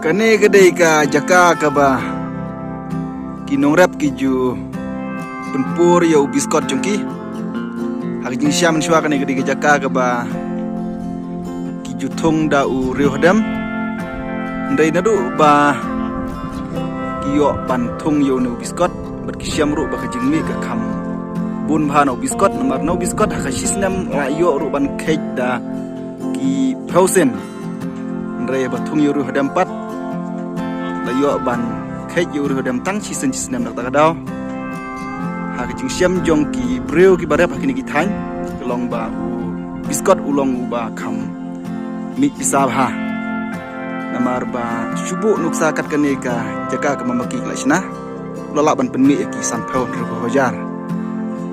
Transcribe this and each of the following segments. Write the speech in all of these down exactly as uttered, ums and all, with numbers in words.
Kane ka dei ka jaka kaba ki nongrep ki ju pynpur ïa u biskot jong ki. Ha ka jingshisha mynshuwa kane ka dei ka jaka kaba ki ju thung da u riew hadem. Hynrei naduh ba ki ïoh ban thung ïa une u biskot bad ki shem ruh ba ka jingmih ka kham bun bha na u biskot, namar na u biskot ha ka shisnem la ïoh ruh ban kheit da ki phew sien. Hynrei ba thung ïa u riew hadem pat la ïoh ban kheit ïa u riew hadem tang shisien shisnem. Na kata ka daw ha ka jingshem jong ki briew kiba rep ha kine ki thaiñ ka long ba u biskot u long uba kham mih pisa bha. Namar ba shu buh nuksa kat kane ka jaka kaba ma ki la shna, u la lah ban pynmih ïa ki sanphew hynriewphew hajar.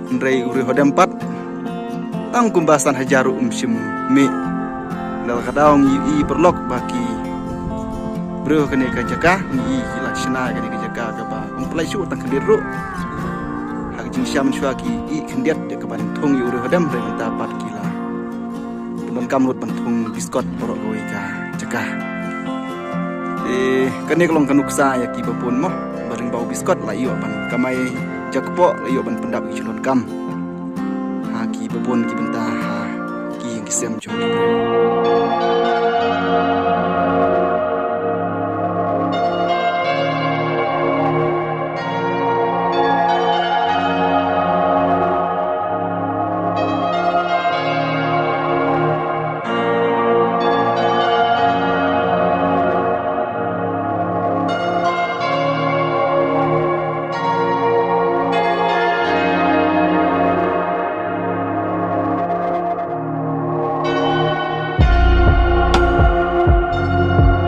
Hynrei u riew hadem pat tang kumba san hajar ruh um shym mih. Na kata ka daw ngi ïohi paralok ba ki briew kane ka jaka ngi ïohi ki la shna kane ka jaka kaba um pynlait shuh tang khyndiat ruh. Ha ka jingshisha mynshuwa ki ïohi khyndiat ïa kaban thung ïa u riew hadem, hynrei mynta pat ki la pyndonkam lut ban thung biskot baroh kawei ka jaka. Te kane ka long ka nuksa ïa kiba bun mo, ba lyngba u biskot la ïoh ban kamai jakpoh, la ïoh ban pyndap ïa ki jingdonkam ha kiba bun ki bynta ha ki ïing ki sem jong ki briew.